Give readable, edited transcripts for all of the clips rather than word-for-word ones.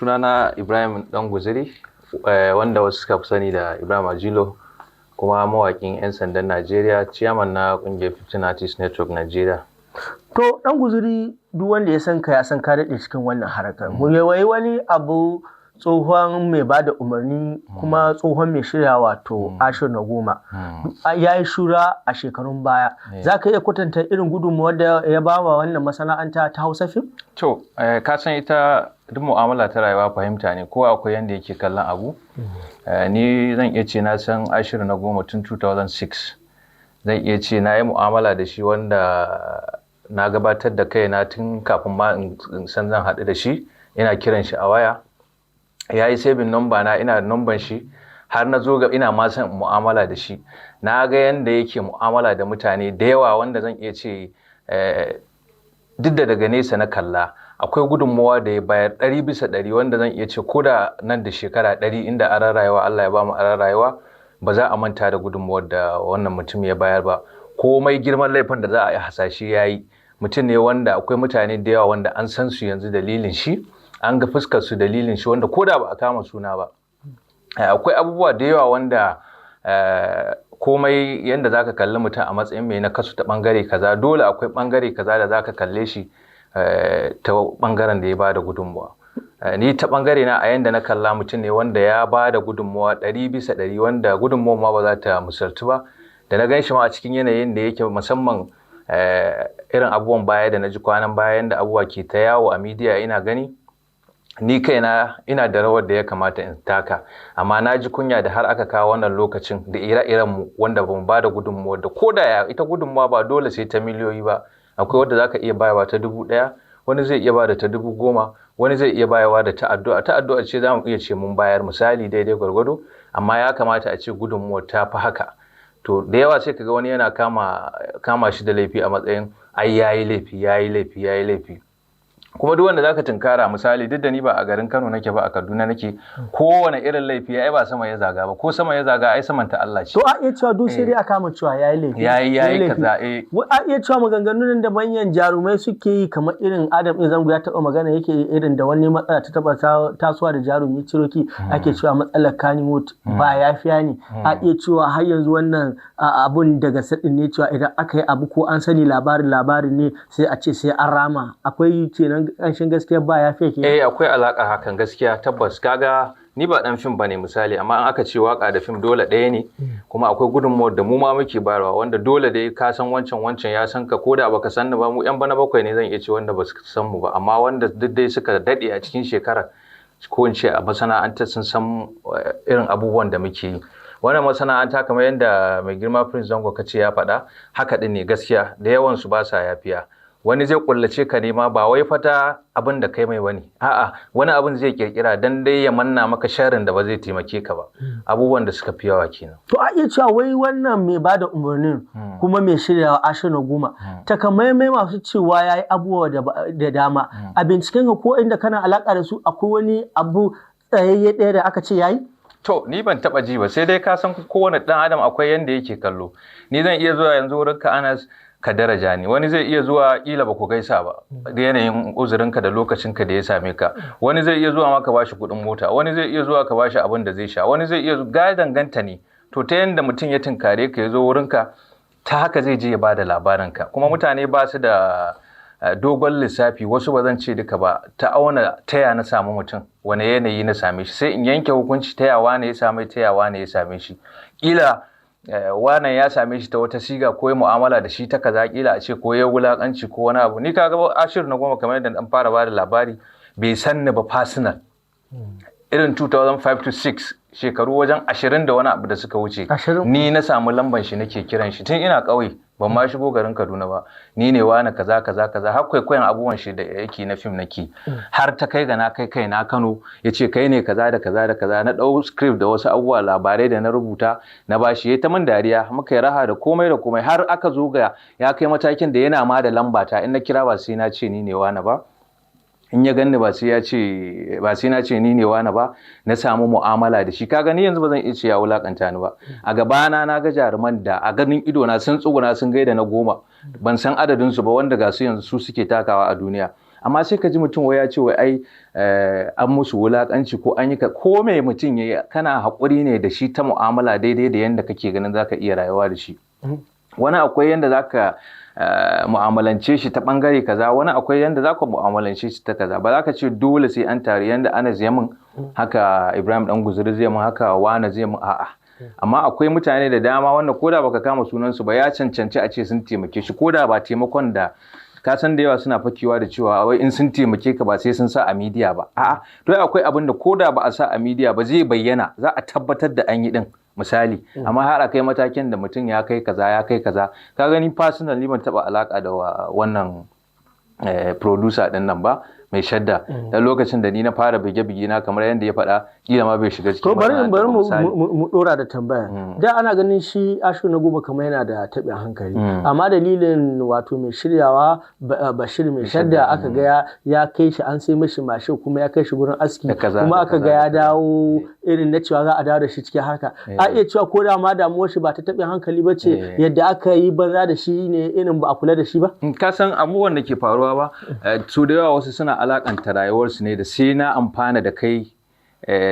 Sunana Ibrahim Dan Guziri, wanda wasu suka fi sani da Ibrahim Ajilo, kuma mawaƙin 'yan sandan Najeriya, ciyaman na ƙungiyar 15 Artists Network Nigeria. To, Dan Guziri, duk wanda ya san ka ya san ka daɗe cikin wannan harkar. Mu waiwayi wani abu, tsohon mai ba da umarni kuma tsohon mai shirya, wato Ashiru Nagoma. Ya yi shura a shekarun baya. Za ka iya kwatanta irin gudunmuwar da ya ba wa wannan masana'anta ta Hausa fim? To, ka san ita duk mu'amala ta rayuwa fahimta ne, kowa akwai yanda yake kallon abu. Ni zan iya ce na san Ashiru Nagoma tun 2006. Zan iya ce na yi mu'amala da shi, wanda na gabatar da kaina tun kafin ma in san zan haɗu da shi. Ina kiran shi a waya. Ya yi saving number na, ina da number shi, har na zo ga ina ma son mu'amala da shi. Na ga yanda yake mu'amala da mutane da yawa, wanda zan iya ce duk da daga nesa na kalla, akwai gudunmawa da ya bayar 100%, wanda zan iya ce ko da nan da shekara 100, inda aron rayuwa Allah ya bamu aron rayuwa, ba za a manta da gudunmawar da wannan mutum ya bayar ba. Komai girman laifin da za a yi hasashe ya yi, mutum ne wanda akwai mutane da yawa wanda an san su yanzu dalilin shi, an ga fuskar su dalilin shi, wanda ko da ba a kama suna ba. Akwai abubuwa da yawa wanda komai yanda za ka kalli mutum a matsayin mai nakasu ta ɓangare kaza, dole akwai ɓangare kaza da za ka kalle shi ta ɓangaren da ya ba da gudunmawa. Ni ta ɓangare na, a yanda na kalla, mutum ne wanda ya ba da gudunmawa 100%, wanda gudunmawar ma ba za ta misaltu ba. Da na gan shi ma a cikin yanayin da yake, musamman irin abubuwan baya da na ji kwanan baya, yanda abubuwa ke ta yawo a midiya, ina gani, ni kaina ina da rawar da ya kamata in taka, amma na ji kunya da har aka kawo wannan lokacin da ire-iren mu wanda bamu ba da gudunmawa, da ko da ya ita gudunmawa ba dole sai ta miliyoyi ba. Akwai wadda zaka iya bayarwa ta 1000, wani zai iya bada ta 10,000, wani zai iya bayarwa da ta addu'a. Ta addu'a ce za mu iya ce mun bayar, misali, daidai gwargwado, amma ya kamata a ce gudunmawar ta fi haka. To, da yawa sai kaga wani yana kama shi da laifi a matsayin ai yayi laifi, yayi laifi, yayi laifi. Kuma duk wanda zaka tunkara, misali, duk da ni ba a garin Kano nake ba, a Kaduna nake, kowane irin laifi ai ba sama ya zaga ba. Ko sama ya zaga, ai saman ta Allah ce. To, a iya cewa duk sai dai a kama cewa yayi laifi. Yayi laifi. Kaza, eh. A iya cewa maganganun da manyan jarumai suke yi, kamar irin Adam A Zango ya taɓa magana, yake irin da wani matsala ta taɓa tasowa da jarumi Ciroki, ake cewa matsalar Kannywood ba yafiya ne. A iya cewa har yanzu wannan abun daga sadin ne, cewa idan aka yi abu ko an sani labarin labarin ne, sai a ce sai an rama. Akwai kenan ƙanshin gaskiya ba yafiya kenan? Eh, akwai alaka hakan gaskiya, tabbas. Kaga ni ba dan fim bane misali, amma an aka ce waka da fim dole ɗaya ne, kuma akwai gudunmawar da mu ma muke bayarwa, wanda dole dai ka san wancan, wancan ya san ka, ko da baka san ni ba. Mu yan bana bakwai ne, zan iya ce wanda ba su san mu ba, amma wanda duk dai suka daɗe a cikin shekara, ko in ce a masana'antar, sun san irin abubuwan da muke yi. Wannan masana'anta, kamar yadda mai girma Prince Zango kace ya faɗa, haka ɗin ne gaskiya. Da yawan su ba sa yafiya. Wani zai kullace ka ne ma, ba wai fata abin da kai mai bane, a'a, wani abin zai kirkira dan dai ya manna maka sharrin da ba zai taimake ka ba. Abubuwan da suka fi yawa kenan. To, a iya cewa wai wannan mai ba da umarnin kuma mai shiryawa Ashiru Nagoma, takamaimai masu cewa ya yi abubuwa da dama, a binciken ka ko inda kana alaka da su, akwai wani abu tsayayye ɗaya da aka ce ya yi? To, ni ban taba ji ba, sai dai ka san kowane ɗan adam akwai yanda yake kallo. Ni zan iya zuwa yanzu wurin ka, Anas, ka daraja ni. Wani zai iya zuwa, kila ba ku gaisa ba, da yanayin uzurinka da lokacinka da ya same ka. Wani zai iya zuwa ma ka bashi kuɗin mota, wani zai iya zuwa ka bashi abin da zai sha, wani zai iya ga danganta ne. To, ta yanda mutum ya tunkare ka ya zo wurinka, ta haka zai je ya bada labarinka. Kuma mutane ba su da dogon lissafi, wasu, ba zan ce duka ba, ta auna taya na samu mutum, wane yanayi na same shi, sai in yanke hukunci ta yawa ne ya same, ta yawa ne ya same shi. Kila wannan ya same shi ta wata siga, ko ya mu'amala da shi ta kaza, kila a ce ko ya wulakanci ko wani abu. Ni kaga Ashiru Nagoma, kamar yadda dan fara bada labari, bai san ni ba personal. Irin 2005 to 6, shekaru wajen 20 da wani abu da suka wuce, 20. ni na samu lamban shi nake kiran shi tun ina ƙauye, ban ma shigo garin Kaduna ba. Ni ne wani kaza kaza kaza, har kwaikwayon abubuwan shi da yake na fim nake, har ta kai ga na kai kai na Kano, ya ce kai ne kaza da kaza da kaza. Na ɗau script da wasu abubuwa, labarai da na rubuta, na bashi, ya ta min dariya, muka yi raha da komai da komai, har aka zo ga ya kai matakin da yana ma da lambata. In na kira, ba sai na ce ni ne wani ba. In ya ganni, ba sai ya ce, ba sai na ce ni ne wani ba. Na samu mu'amala da shi. Ka gani, yanzu ba zan iya ce ya wulakanta ni ba. A gabana na ga jaruman da a ganin ido na sun tsuguna sun gaida na goma, ban san adadin su ba, wanda ga su yanzu su suke takawa a duniya. Amma sai ka ji mutum wai ya ce wai ai an musu wulakanci ko an yi ka, ko me mutum yayi, kana haƙuri ne da shi ta mu'amala daidai da yanda kake ganin zaka iya rayuwa da shi. Wani akwai yanda zaka mu'amalance shi ta bangare kaza, wani akwai yanda zaka mu'amalance shi ta kaza. Ba za ka ce dole sai an tare yanda Anas ya min haka, Ibrahim Dan Guzuri zai min haka, wani zai min, a'a. Amma akwai mutane da dama wanda koda baka kama sunansu ba, ya cancanci a ce sun taimake shi, koda ba taimakon da ka san da yawa suna fakewa da cewa wai in sun taimake ka ba sai sun sa a media ba. A'a, to akwai abin da koda ba a sa a media ba zai bayyana, za a tabbatar da an yi din, misali. Amma har a kai matakin da mutum ya kai kaza, ya kai kaza, ka gani, personally ban taba alaka da wannan producer din nan ba, mai shadda, dan lokacin da ni na fara bige-bige na, kamar yadda ya faɗa, kila ma bai shiga cikin To, bari bari mu dora da tambaya. Da ana ganin shi Ashiru na Goma kamar yana da taɓin hankali, amma dalilin wato mai shiryawa Bashir mai shadda aka ga ya kai shi, an sai mishi mashin, kuma ya kai shi gurin aski, kuma aka ga ya dawo irin na cewa za a dawo da shi cikin harka. A iya cewa ko da ma damuwar shi ba ta taɓin hankali ba ce, yadda aka yi banza da shi ne, irin ba a kula da shi ba. Ka san abubuwan da ke faruwa ba, su da yawa wasu suna alakanta rayuwarsu ne da sai na amfana da kai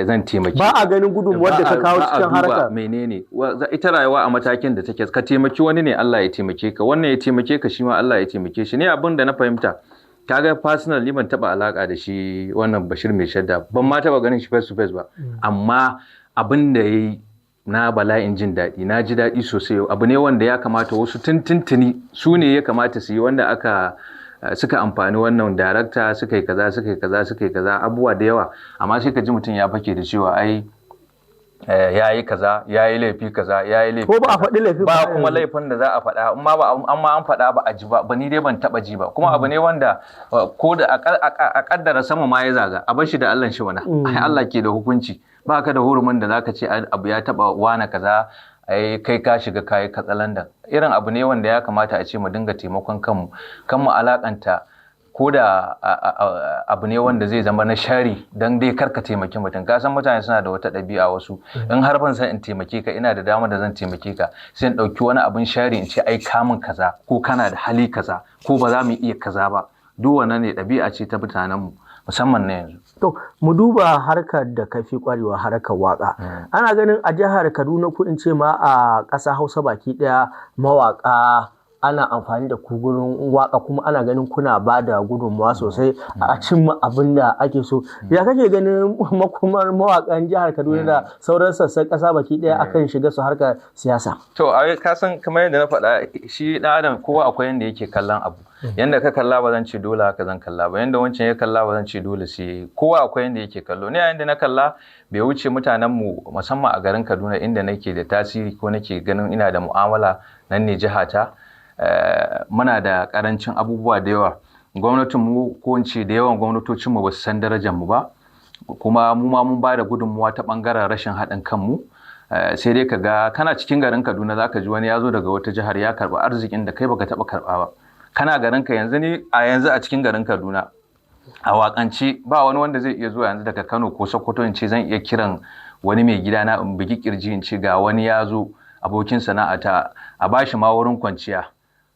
zan taimake. Ba a ganin gudunmuwar da ka kawo cikin harka. Menene ita rayuwa a matakin da take, ka taimaki wani ne Allah ya taimake ka, wannan ya taimake ka, shi ma Allah ya taimake shi ne. Abin da na fahimta, kaga, personally ban taba alaka da shi wannan Bashir mai shadda, ban ma taba ganin shi face to face ba, amma abin da yayi na bala'in jin daɗi, na ji daɗi sosai. Abu ne wanda ya kamata wasu tuntuntuni su ne ya kamata su yi, wanda aka suka amfani wannan darakta, suka yi kaza, suka yi kaza, suka yi kaza, abubuwa da yawa. Amma sai ka ji mutum ya fake da cewa ai ya yi kaza, ya yi laifi kaza, ya yi laifi. Ko ba a faɗi laifi. Ba kuma laifin da za a faɗa, amma ba amma an faɗa ba a ji ba, ni dai ban taɓa ji ba. Kuma abu ne wanda ko da a kaddara sama ma ya zaga, a bar shi da Allah shi wana. Ai Allah ke da hukunci. Ba ka da hurumin da zaka ce abu ya taɓa wana kaza, ai kai ka shiga kayi katsalandan. Irin abu ne wanda ya kamata a ce mu dinga taimakon kanmu, kan mu alakanta ko da abu ne wanda zai zama na shari don dai karka taimaki mutum. Ka san mutane suna da wata ɗabi'a wasu, in har ban san in taimake ka, ina da dama da zan taimake ka, sai in ɗauki wani abin shari in ce ai kamun kaza, ko kana da hali kaza, ko ba za mu iya kaza ba. Duk wannan ne ɗabi'a ce ta mutanenmu, musamman na yanzu. To, mu duba harkar da ka fi kwarewa, harkar waka. Ana ganin a jihar Kaduna, ko in ce ma a ƙasa Hausa baki ɗaya, mawaƙa ana amfani da ku gurin waka, kuma ana ganin kuna ba da gudunmawa sosai a cimma abin da ake so. Ya kake ganin makomar mawaƙan jihar Kaduna da sauran sassan ƙasa baki ɗaya akan shiga su harkar siyasa? To, ka san kamar yadda na faɗa, shi ɗan adam kowa akwai yadda yake kallon abu. Yanda ka kalla ba zan ce dole haka zan kalla ba, yanda wancan ya kalla ba zan ce dole sai, kowa akwai yanda yake kallo. Ni yayin da na kalla, bai wuce mutanen mu, musamman a garin Kaduna inda nake da tasiri ko nake ganin ina da mu'amala, nan ne jihata, muna da karancin abubuwa da yawa. Gwamnatin mu, ko in ce da yawan gwamnatocin mu, ba su san darajar mu ba, kuma mu ma mun ba da gudunmuwa ta bangaren rashin haɗin kanmu. Sai dai ka ga kana cikin garin Kaduna, zaka ji wani ya zo daga wata jihar ya karɓi arzikin da kai baka taɓa karɓa ba kana garin ka. Yanzu ni a yanzu a cikin garin Kaduna, a wakance ba wani wanda zai iya zuwa yanzu daga Kano ko Sokoto in ce zan iya kiran wani mai gida na in bugi kirji in ce ga wani ya zo, abokin sana'ata, a bashi ma wurin kwanciya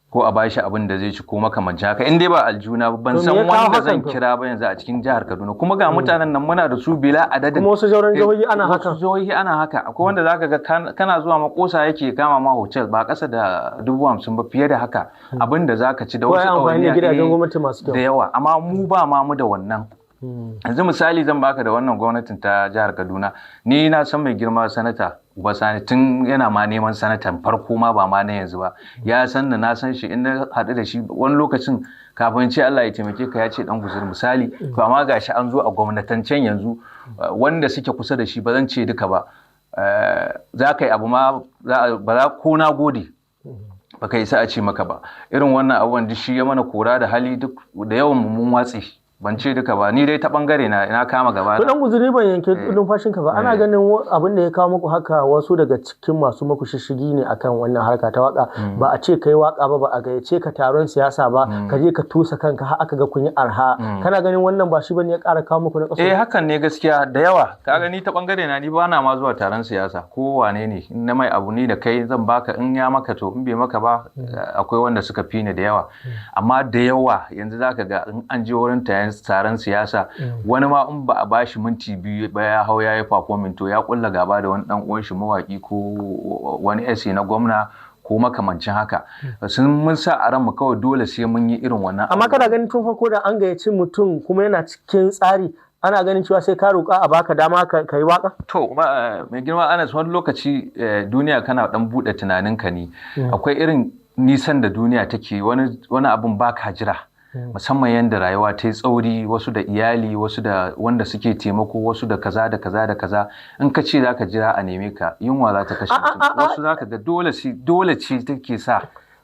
ko a bashi abin da zai ci ko makamancin haka, in dai ba aljuna ba. Ban san wanda zan kira ba yanzu a cikin jihar Kaduna. Kuma ga mutanen nan muna da su bila adadin. Kuma wasu sauran jihohi ana haka. Wasu jihohi ana haka. Akwai wanda zaka ga kana zuwa makosa yake kama ma hotel ba kasa da 50,000 ba, fiye da haka, abin da zaka ci da wasu amfani da gidajen gwamnati masu kyau da yawa. Amma mu ba ma mu da wannan. Yanzu misali zan baka da wannan gwamnatin ta jihar Kaduna. Ni na san mai girma sanata Uba Sani tun yana ma neman sanatan farko ma, ba ma na yanzu ba. Ya san da na san shi. In na haɗu da shi wani lokacin, kafin ce Allah ya taimake ka, ya ce dan guzur, misali. To, amma gashi an zo a gwamnatancen yanzu, wanda suke kusa da shi, ba zan ce duka ba, za ka yi abu ma ba za ko na gode baka isa a ce maka ba. Irin wannan abubuwan duk shi ya mana kora da hali, duk da yawan mu mun watse. Ban ce duka ba, ni dai ta bangare na na kama gaba To na. Dan Guzuri, ban yanke numfashin ka ba. Ana ganin abin da ya kawo muku haka, wasu daga cikin masu muku shishigi ne akan wannan harka ta waka. Ba a ce kai waka ba, ba a gayyace ka taron siyasa ba, ka je ka tusa kanka har aka ga kun yi arha. Kana ganin wannan ba shi bane ya ƙara kawo muku na ƙasa? Eh, hakan ne gaskiya da yawa. Ka gani, ta bangare na, ni ba na ma zuwa taron siyasa. Ko wane ne in na mai abu ni da kai zan baka, in ya maka to, in bai maka ba akwai wanda suka fi ni da yawa. Amma da yawa yanzu zaka ga in an je wurin taron siyasa, wani ma in ba a bashi minti 2 ba ya hau ya yi performing, to ya kulla gaba da wani dan uwan shi mawaki ko wani SA na gwamna ko makamancin haka. Sun mun sa a ranmu kawai dole sai mun yi irin wannan Amma abu. Kana ganin tun farko da an gayyaci mutum kuma yana cikin tsari, ana ganin cewa sai ka roƙa a baka dama ka yi waka? To, mai girma Anas, wani lokaci duniya kana dan buɗe tunaninka ne. Akwai irin nisan da duniya take, wani abun baka jira. Musamman yadda rayuwa ta yi tsauri, wasu da iyali, wasu da wanda suke taimako, wasu da kaza da kaza da kaza. In ka ce za ka jira a neme ka, yunwa za ta kashe mutum. Wasu za ka ga dole ce take sa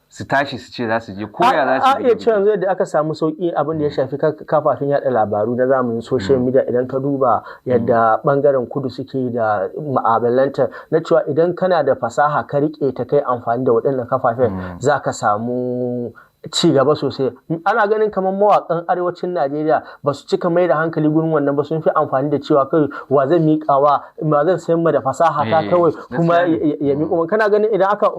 su tashi su ce za su je, ko ya za su A iya buge cewa yanzu yadda aka samu sauƙi abin da ya shafi kafafen yada labaru na zamanin social media, idan ka duba yadda bangaren kudu suke da ma'amalanta na cewa idan kana da fasaha ka riƙe ta, kai amfani da waɗannan kafafen, za ka samu ci gaba sosai. Ana ganin kamar mawaƙan arewacin Najeriya ba su cika mai da hankali gurin wannan ba, sun fi amfani da cewa kai wa zan miƙawa, wa zan sayar ma da fasaha ta kawai kuma Gaskiya ne. ya miƙo min. Kana ganin idan aka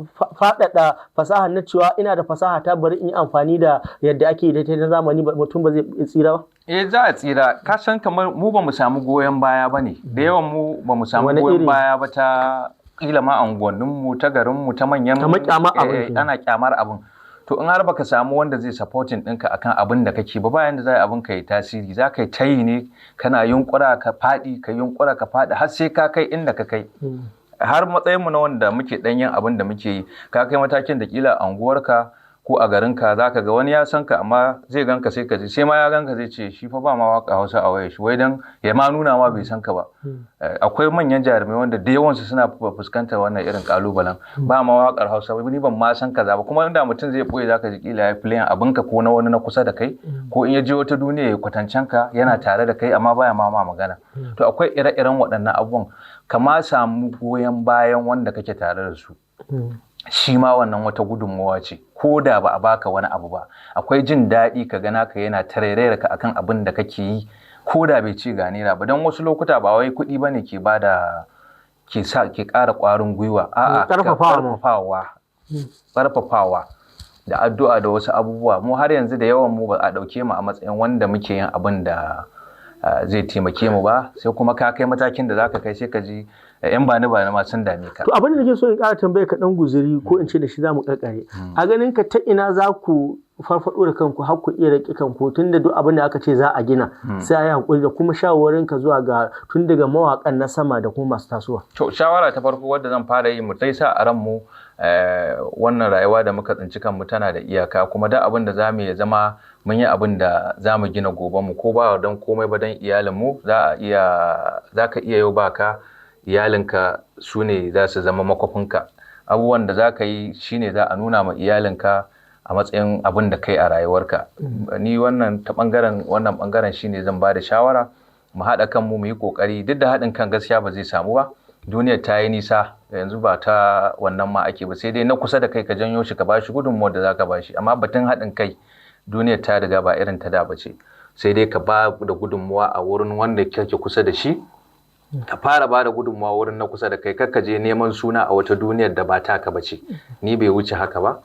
faɗaɗa fasaha na cewa ina da fasaha ta, bari in yi amfani da yadda ake da ita na zamani, mutum ba zai tsira ba? Eh, za a tsira. Ka san kamar mu ba mu samu goyon baya ba ne. Da yawan mu ba mu samu Wani goyon iri? baya ba, ta kila ma anguwannin mu, ta garin mu, ta manyan Kamar kyamar abin kenan. Ana kyamar abin. To, in har baka samu wanda zai supporting ɗinka akan abin da kake ba, bayan da za a yi abin ka yi tasiri. Za ka yi tayi ne, kana yunkura ka faɗi, ka yunkura ka faɗi, har sai ka kai inda ka kai. Har matsayin mu na wanda muke ɗan yin abin da muke yi, ka kai matakin da kila a unguwarka ko a garinka za ka ga wani ya san ka, amma zai ganka sai ka ji sai ma ya ganka zai ce shi fa ba ma waka Hausa a wayar shi, wai dan ya ma nuna ma bai san ka ba. Akwai manyan jarumai wanda da yawansu suna fuskantar wannan irin kalubalen, ba ma wakar Hausa, ni ban ma san kaza ba. Kuma inda mutum zai boye, zaka ji kila ya playing abinka ko na wani na kusa da kai, ko in ya je wata duniya ya kwatancen ka yana tare da kai amma baya ma magana. To, akwai ire-iren waɗannan abubuwan. Kama samu goyon bayan wanda kake tare da su, shi ma wannan wata gudunmawa ce, ko da ba a baka wani abu ba. Akwai jin daɗi ka gana ka yana tarairayar ka akan abin da kake yi, ko da bai ce ga naira ba. Don wasu lokuta ba wai kuɗi bane ke bada, ke sa ke ƙara ƙwarin gwiwa, a'a. Ƙarfafawa ma. Ƙarfafawa, ƙarfafawa da addu'a da wasu abubuwa. Mu har yanzu da yawan mu ba a ɗauke mu a matsayin wanda muke yin abin da zai taimake mu ba. Sai kuma ka kai matakin da zaka kai, sai ka ji yan bani bani ma sun dame ka. To, abin da nake so in ƙara tambaye ka, Dan Guzuri, ko in ce da shi za mu ƙarƙare. A ganin ka, ta ina za ku farfaɗo da kanku har ku iya riƙe kanku, tun da duk abin da aka ce za a gina sai a yi haƙuri, da kuma shawarwarin ka zuwa ga tun daga mawaƙan na sama da kuma masu tasowa? To, shawara ta farko wadda zan fara yi, mu dai sa a ranmu wannan rayuwa da muka tsinci kanmu tana da iyaka, kuma da abin da za mu ya zama mun yi abin da za mu gina gobenmu, ko ba don komai ba don iyalinmu. Za a iya, za ka iya yau baka, iyalinka su ne za su zama makwafinka. Abubuwan da za ka yi shine za a nuna ma iyalinka a matsayin abin da kai a rayuwarka. Ni wannan ta bangaren, wannan bangaren shine zan ba da shawara: mu haɗa kanmu, mu yi ƙoƙari. Duk da haɗin kan gaskiya ba zai samu ba, duniyar ta yi nisa yanzu, ba ta wannan ma ake ba, sai dai na kusa da kai ka janyo shi, ka bashi gudunmuwar da zaka bashi. Amma batun haɗin kai, duniyar ta riga ba irin ta da ba ce. Sai dai ka ba da gudunmuwa a wurin wanda kake kusa da shi, ka fara ba da gudunmuwa wurin na kusa da kai, kar ka je neman suna a wata duniyar da ba taka ba ce. Ni bai wuce haka ba.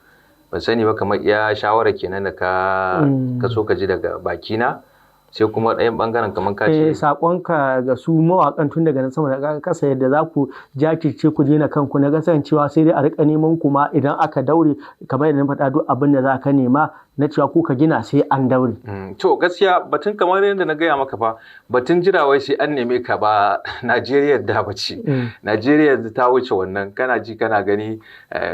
Ban sani ba, kamar iya shawara kenan da ka so ka ji daga bakina. Sai kuma ɗayan ɓangaren, kamar ka Eh, ce saƙonka ga su mawaƙan tun daga na sama da ƙasa, yadda za ku jajirce ku daina kanku na kasancewa sai dai a riƙa neman ku ma idan aka daure, kamar yadda na faɗa, duk abin da za ka nema na cewa ku ka gina sai an daure. To, gaskiya batun, kamar yadda na gaya maka fa, batun jira wai sai an neme ka ba Najeriya da ba ce. Najeriya yanzu ta wuce wannan. Kana ji kana gani,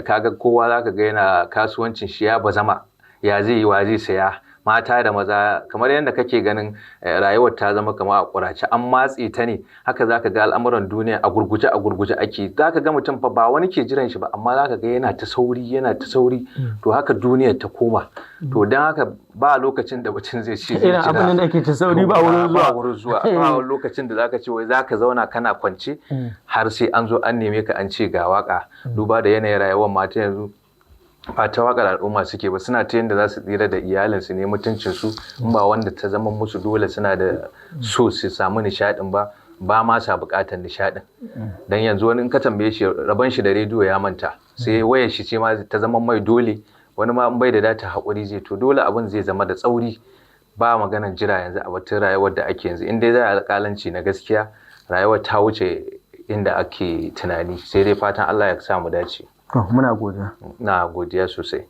kaga kowa zaka ga yana kasuwancin shi ya bazama, ya zai yi, wa zai saya. Mata da maza, kamar yadda kake ganin rayuwar ta zama kamar a ƙurace, an matse ta ne. Haka zaka ga al'amuran duniya a gurguje a gurguje ake. Zaka ga mutum fa ba wani ke jiran shi ba, amma zaka ga yana ta sauri, yana ta sauri. To haka duniyar ta koma. To don haka ba lokacin da mutum zai ce zai Irin jira. abin da ake ta sauri, ba wurin Ba zuwa. wurin zuwa. Ba wani lokacin da zaka ce wai zaka zauna kana kwance har sai an zo an neme ka an ce ga waka. Duba da yanayin rayuwar mata yanzu, ba ta waƙar al'umma suke ba, suna ta yadda za su tsira da iyalinsu ne, mutuncinsu. In ba wanda ta zama musu dole suna da so su samu nishaɗin ba, ba ma sa buƙatar nishaɗin. Dan yanzu wani in ka tambaye shi rabon shi da rediyo, ya manta, sai wayar shi ce ma ta zama mai dole. Wani ma in bai da data haƙuri zai. To dole abin zai zama da tsauri, ba maganar jira yanzu a batun rayuwar da ake yanzu. In dai za a yi alƙalanci na gaskiya, rayuwar ta wuce inda ake tunani, sai dai fatan Allah ya sa mu dace. To, muna godiya. Na godiya sosai.